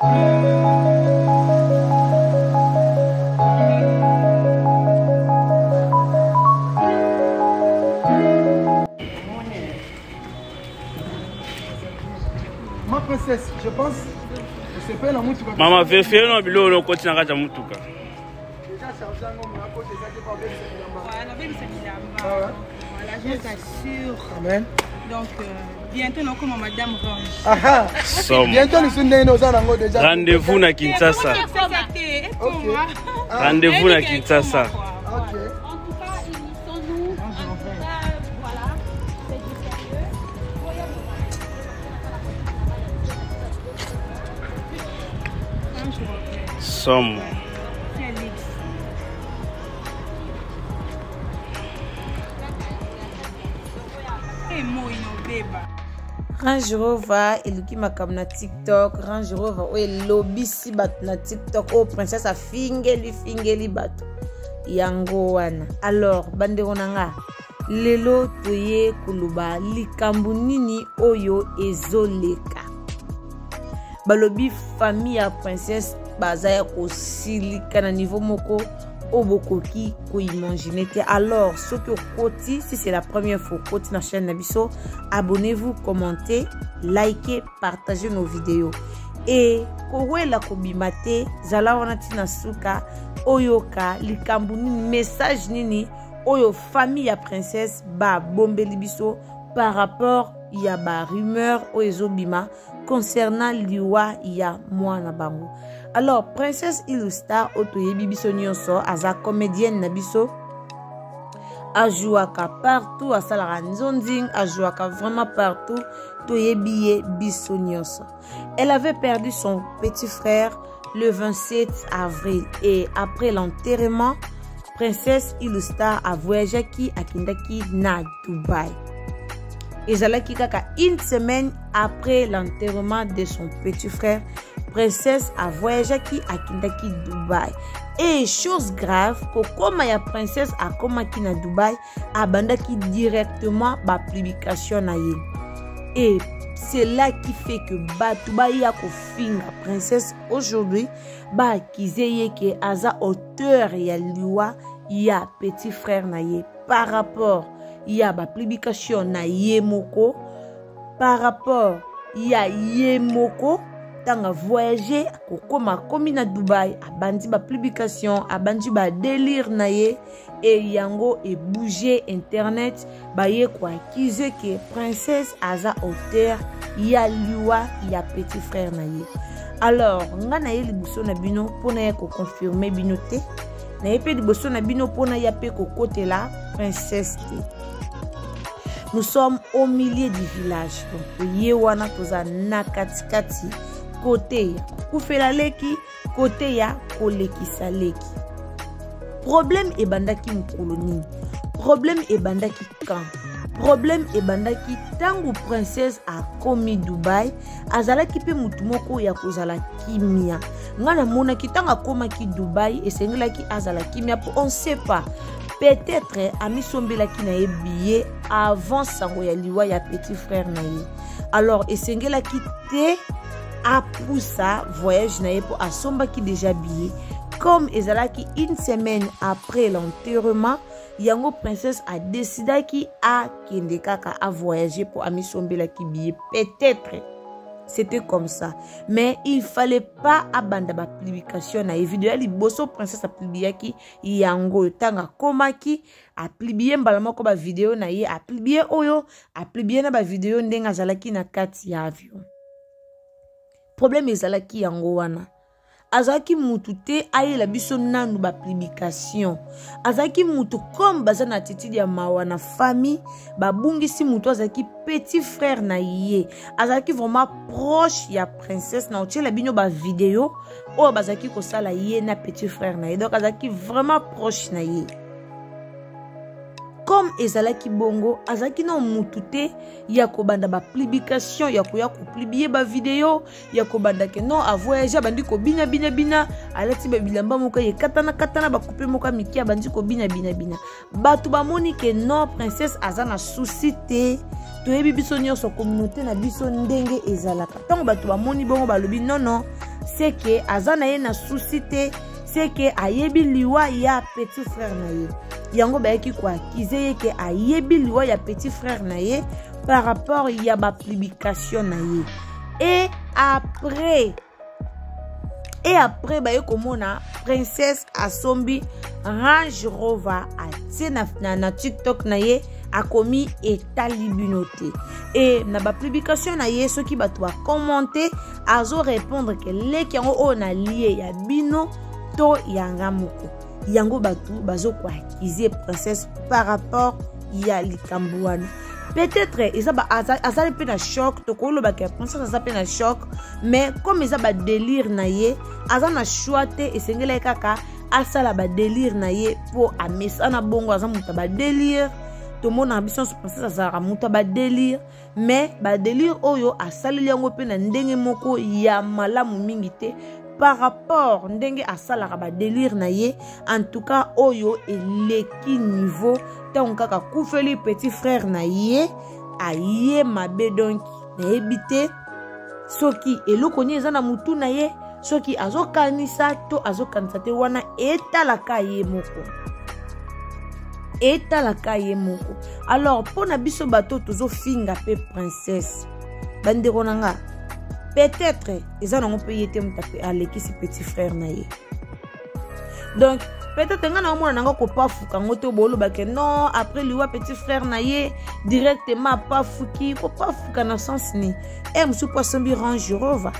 Ma princesse, je pense osepeli na motuka. Mama vérifie na biloko na okoti na kati ya motuka. Déjà charge yango mona koti eza te po abebisa bilamba. Voilà, nabebisa bilamba. Ah ouais. Voilà, je t'assure. Amen. Donc bientôt nakoma madame Range. Aha. Somo. Bientôt lisusu ndenge oza nango déjà. Rendez-vous na Kinshasa. Te, ekoma. Rendez-vous na Kinshasa. Ok. En tout cas, unissons-nous. En tout cas, voilà, c'est du sérieux. Somo. Range Rover eluki makambo na TikTok. Range Rover oyo elobisi bato na TikTok, oyo princesse afingeli fingeli bato yango wana. Alors bandeko na nga, lelo toye koloba likambo nini oyo ezoleka. Balobi famille ya princesse baza ya kosilika na niveau moko oyo bokoki koimagine te. Alors soki okoti, si c'est la première fois okoti na chaîne na biso, abonnez-vous, commentez, likez, partagez nos vidéos. E kowela kobima te, zala wana ntina suka oyoka likambo nini, message nini oyo famille ya princesse babombeli biso par rapport ya ba rumeur oyo ezobima concernant liwa ya mwana bango. Alors princesse Ilustar oyo toyebi biso nyonso, aza comédienne na biso, ajouaka partout, asalaka nzonzing, ajouaka vraiment partout, toyebi ye biso nyonso. Elle avait perdu son petit frère le 27 avril et après l'enterrement, princesse Ilustar a voyageaki, akendaki na Dubaï. Ezalaki kaka une semaine après l'enterrement de son petit frère, princesse a voyageaki, akendaki Dubaï. Et chose grave, kokoma ya princesse akomaki na Dubaï, abandaki directement ba publication na ye. Et c'est là qui fait que bato baya kofinga princesse aujourd'hui, baakize ye ke aza auteur ya liwa ya petit frère na ye par rapport ya ba publication na ye moko, par rapport ya ye moko ntango voyager kokoma akomi na Dubai, abandi ba publication, abandi ba délire na ye, e yango ebouge internet, baye koakize ke princesse aza auteur ya liwa ya petit frère na ye. Alors nga na ye liboso na bino mpona ya koconfirme bino te, na ye mpe liboso na bino mpona ya mpe kokotela princesse te. Nous sommes au milieu du village, donc ye wana toza na katikati, kote ya kokufela leki, kote ya kolekisa leki. Problème ebandaki mokolo nini? Problème ebandaki quand? Problème ebandaki ntango princesse akomi Dubai. Azalaki mpe motu moko ya kozala kimia. Ngai namonaki ntango akomaki Dubai, esengelaki azala kimia mpo on sait pas, peut-être amisombelaki na ye billet avant sango ya liwa ya petit frère na ye. Alors esengelaki te apusa voyage na ye mpo asombaki déjà billet. Comme ezalaki une semaine après l'enterrement, yango princesse adesidaki akende kaka avoyage mpo amisombelaki billet. Peut-être c'était comme ça, mais il fallait pas abanda ba publication na ye. Video ya liboso princesse apubliaki yango oyo ntango akomaki, apublie mbala moko ba video na ye, apublie oyo, apublie na ba video ndenge azalaki na kati ya avion. Problème ezalaki yango wana. Azalaki mutu te ayela biso nanu ba publication. Azalaki mutu comme baza na attitude ya mawa na famille, babungisi mutu azalaki petit frère na ye, azalaki vraiment proche ya princesse. Na otiela bino ba video oyo bazalaki kosala ye na petit frère na ye, donc azalaki vraiment proche na ye. Comme ezalaki bongo, azalaki na mutu te ya kobanda ba publication, ya koya kopublie ba video, ya kobanda ke non avoyage, abandi kobina bina bina, alati ba bilamba moko ekatana katana, bakupe moko ya mike, abandi kobina bina bina. Bato bamoni ke non, princesse aza na souci te. Toyebi biso nyonso communauté na biso ndenge ezalaka. Ntango bato bamoni bongo, balobi non non, Seke aza na ye na souci te, seke ayebi liwa ya petit frère na ye. Yango bayaki koakize ye ke ayebi liwa ya petit frère na ye par rapport ya bapublication na ye. Et après baye komona princesse asombi Range Rover atie na TikTok na ye, akomi etali bino te. E na bapublication na ye, soki bato bakommente, azo répondre ke leki yango oyo na lie ya bino to yanga moko. Yango bato bazo koakize princesse par rapport ya likambo wana. Peut-être eza ba azali pe na choc, tokolobaka ya princesse aza pe na choc, mais comme eza ba délire na ye, aza na choix te, esengeli kaka asala ba délire na ye po amesana bongo, aza moto ya ba délire. Tomona biso nyonso princesse azalaka moto ya ba délire, mais ba délire oyo asaleli yango pe na ndenge moko ya malamu mingi te par rapport ndenge asalaka ba délire na ye. En tout cas oyo eleki niveau ntango kaka akufeli petit frère na ye, aye mabe. Donc nayebi te soki eloko nini eza na mutu na ye, soki azokanisa to azokanisa te, wana etalaka ye moko, etalaka ye moko. Alors mpona biso bato tozofinga pe princesse, bandeko na nga, peut-être eza nango mpe ye te moto alekisi petit frère na ye. Donc peut-être nga na omona nanga kopafuka ngo te, bolobake non, après liwa petit frère na ye directement apafuki. Kopafuka na sens ni e mosusu po asombi Range Rover.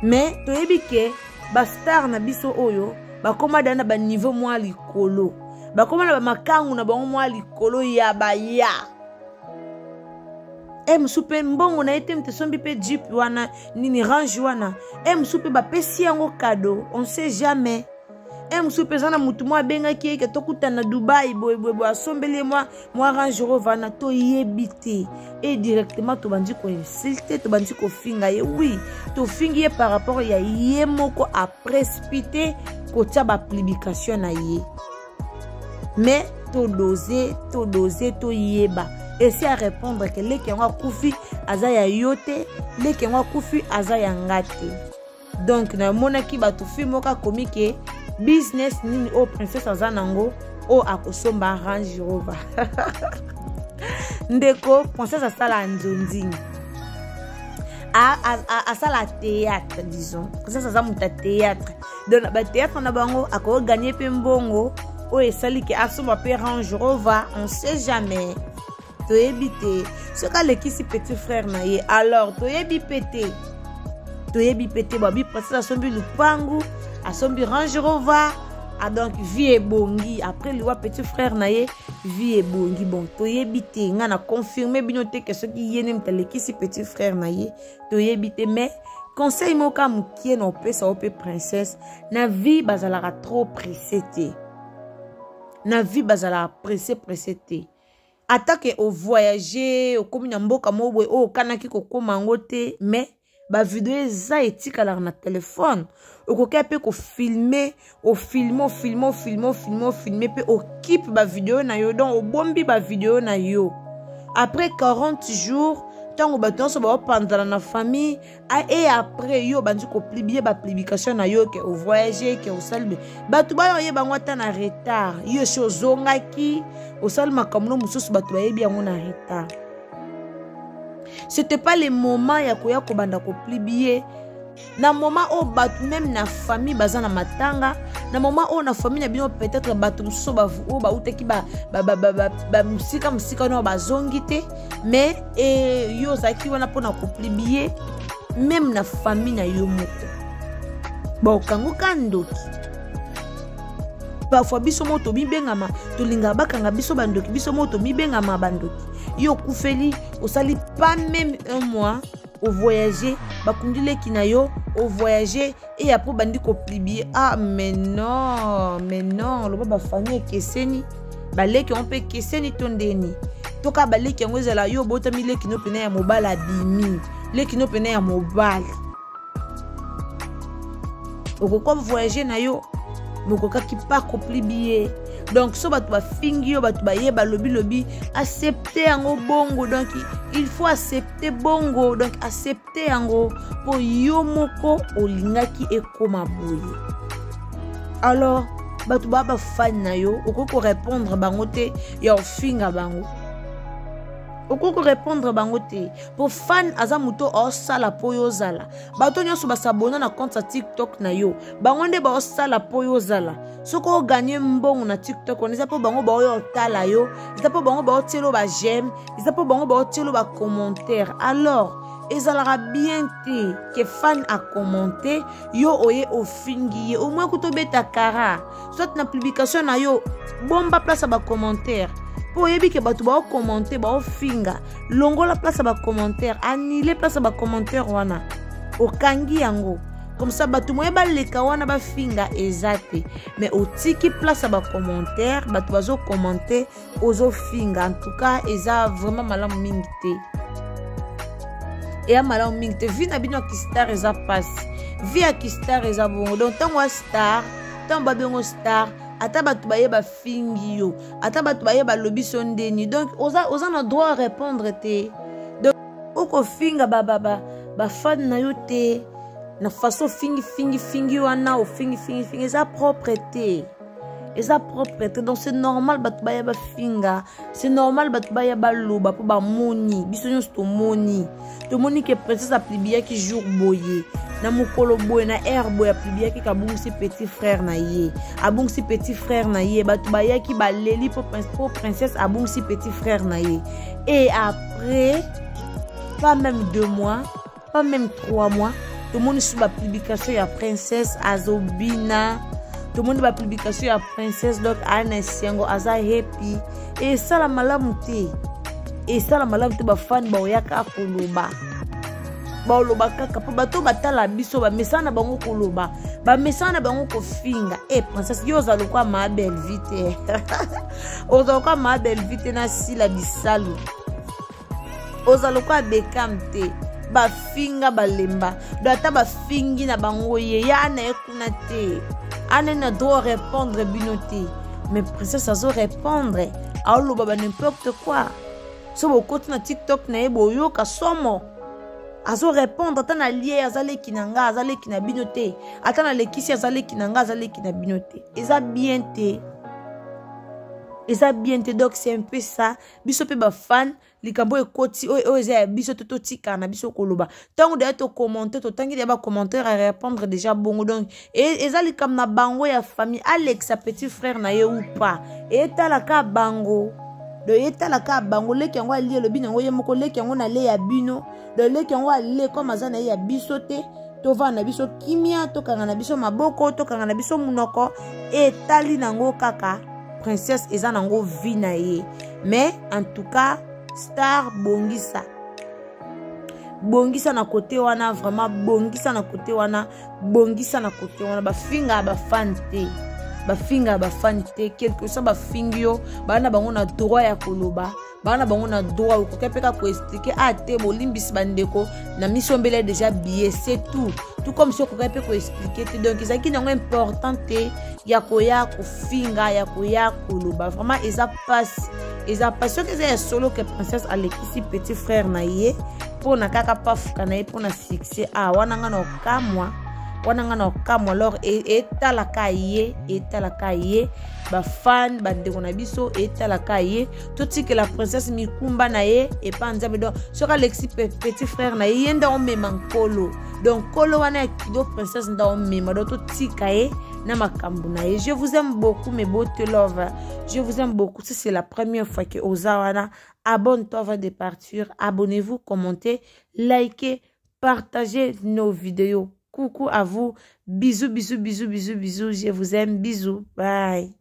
Mais toyebi ke ba star na biso oyo bakoma da na ba niveau mwa likolo, bakoma na ba makangu na bango mwa likolo ya baya. E mosusu mpe mbongo na ye te moto esombi mpe jeep wana nini range wana. E mosusu mpe bapesi yango cadeau, on sait jamais. E mosusu mpe eza na motu moko abengaki ye ke tokutana na Dubai boye boye boye, asombeli ye mwa Range Rover wana, toyebi te. E directement tobandi koinsulte, tobandi kofinga ye. Oui, tofingi ye par rapport ya ye moko a précipité kotia ba publication na ye. Mais todose, todose, toyeba. Esi a répondre ke leki yango akufi aza ya yo te, leki yango akufi aza ya nga te. Donc namonaki bato fi moko akomi ke business nini oyo princesse aza nango oyo akosomba Range Rover. Ndeko princesse asala nzonzing, asala théâtre, disons princesse aza moto ya théâtre. Donc ba théâtre na bango akoganye pe mbongo oyo esali ke asomba pe Range Rover, on sait jamais. Toyebi te soki alekisi petit frère na ye, alors toyebi pe te, toyebi pe te. Babi princesse asombi lupangu, asombi Range Rover, ah donc vie ebongi après liwa petit frère na ye, vie ebongi. Bon, toyebi te, nga na confirmer bino te ke soki ye nde moto alekisi petit frère na ye, toyebi te. Mais conseil moko ya mokie na opesa yo pe princesse, na vie bazalaka trop pressé te, na vie bazalaka pressé pressé te. Ata ke ovoyage, okomi na mboka moko boye oyo okanaki kokóma yango te, mais ba video eza etikalaka na telefone, okoki mpe kofilme, ofilme, ofilme, ofilme, ofilme, ofilme mpe okipe ba video na yo. Donc obombi ba video na yo après 40 jours, ntango bato nyonso baopanzana na famille, et après yo obandi kopublie ba publication na yo ke ovoyage, ke osali, bato baya oyeba yango ata na retard. Yo esi ozongaki, osali makambo no mosusu, bato bayebi yango na retard. C'était pas le moment ya koya kobanda kopublie na moment oyo bato même na famille baza na matanga, na moment oyo na famille na bino peut-être bato mosusu oyo bautaki mosika mosika wana bazongi te, mais yo ozalaki wana mpona kopublie même na famille na yo moko, baokangoka ndoki. Parfois biso moko tomibengama, tolingaka bakanga biso bandoki, biso moko tomibengama bandoki. Yo okufeli, osali pas même un mois, ovoyage, bakundi leki na yo, ovoyage, et après bandi kopublie. Ah mais non, mais non, loba bafamille ekeseni, baleki yango mpe ekeseni to ndeni toka baleki yango ezala yo obotami leki no pene ya mobali abimi leki no pene ya mobali, okoka voyager na yo, mokokaki pa kopublie. Donc so bato bafingi yo, bato baye balobilobi, accepte yango bongo. Donc il faut accepter bongo, donc accepte yango mpo yo moko olingaki ekoma boye. Alors bato baa bafani na yo, okoki korépondre bango te ya ofinga bango, okoki korépondre bango te mpo fan aza moto aosala mpo yo ozala. Bato nyonso basabona na compte ya TikTok na yo, bango nde baosala mpo yo ozala. Soki oganye mbongo na TikTok wana, eza mpo bango baoyo otala yo, eza mpo bango baotielo ba j'aime, eza mpo bango baotielo ba commentaire. Alors ezalaka bien te ke fan acommente yo, oye ofingi ye. Omoi kuta obeta kara soit na publication na yo, bomba place ya bacommentaire mpo oyebi ke bato baokommente, baofinga. Longola place ya bacommentaire, annule place ya bacommentaire wana, okangi yango comme ça bato moye baleka wana bafinga eza te. Mais otiki place ya bacommentaire, bato bazokommente, ozofinga. En tout cas eza vraiment malamu mingi te, eya malamu mingi te. Vie na bino ya kistar eza mpasi, vie ya kistar eza bongo. Donc ntango ya star, ntango babengo star, ata bato baye bafingi yo, ata bato baye balobi so ndeni, donc oza, oza na droit à répondre te. Donc okofinga bafane na yo te na façon ofingi fingi fingi wana, ofingi fingi fingi, eza propre te, eza propre te. Donc c'est normal bato baya bafinga, c'est normal bato baya baloba, mpo bamoni, biso nyonso tomoni, tomoni ke princesse aplibiaki jour boye, na mokolo boye, na aire boye, aplibiaki kabungisi petit frère na ye, abungisi petit frère na ye. Bato bayaki baleli mpo princesse abungisi petit frère na ye. Et après pas même 2 mois, pas même 3 mois, tomoni su bapublication ya princesse azobina, tomoni bapublication ya princesse, donc aya na esengo, aza happy. Esala malamu te, esala malamu te. Bafani baoyaka koloba, baloba kaka mpo bato batala biso, bamesana na bango koloba, bamesana na bango kofinga. E princesse, yo oza lokwa maa Belvi te, oza lokwa maa Belvi te na Sila Bisalu, oza lokola Bekam te. Bafinga balemba, do ata bafingi na bango, ye ya na ye kuna te, ana na droit répondre bino te. Mais princesse azo répondre, aoloba ba n'importe quoi. So bokoti na TikTok na ye, boyoka somo azo répondre. Ata na lie, aza leki na nga, aza leki na bino te. Ata nalekisi, aza leki na nga, aza leki na bino te. Eza bien te, eza bien te. Donc c'est un peu ça. Biso mpe bafan, likambo ekoti oyo eza ya biso te, totikala na biso koloba. Ntango deya tokommente, totangi deya bacommentaire ya répondre déjà bongo. Donc eza likambo na bango ya famille, alekisa petit frère na ye ou pas, etalaka bango. Donc etalaka bango, leki yango alie, elobi nango ye moko, leki yango na le ya bino. Donc leki yango ale comme aza na ye ya biso te, tovanda na biso kimia, tokanga na biso maboko, tokanga na biso monoko. Etali nango kaka princesse, eza nango vie na ye. Mais en tout cas star, bongisa, bongisa na kote wana, vraiment bongisa na kote wana, bongisa na kote wana. Bafingaka bafane te, bafingaka bafane te. Quelque soit bafingi yo, baa na bango na droit ya koloba, baa na bango na droit. Okoki mpe kaka koexplike a te, bolimbisi bandeko na misombele déjà billet, c'est tout. Tout comme si okoki mpe koexplike te. Donc ezalaki nango important te ya koya kofinga, ya koya koloba. Vraiment eza pasi, eza pasi. Soki eza ya solo ke princesse alekisi petit frère na ye mpo na kaka pafuka na ye, mpo na succès, a wana nga na okamwa, wana nga na okamwa. Alors etalaka ye, etalaka ye, bafan, bandeko na biso, etalaka ye. Totikela princesse mikumba na ye epa Nzambe. Donc soki alekisi petit frère na ye, ye nde omema nkolo. Donc nkolo wana ya kido, princesse nde omema. Donc totika ye na makambo na ye. Je vous aime beaucoup, mes beautés love, je vous aime beaucoup. Si c'est la première fois que oza wana, abonne-toi avant de partir. Abonnez-vous, commentez, likez, partagez nos vidéos. Coucou à vous, bisous, bisous, bisous, bisous, bisous, je vous aime, bisous, bye.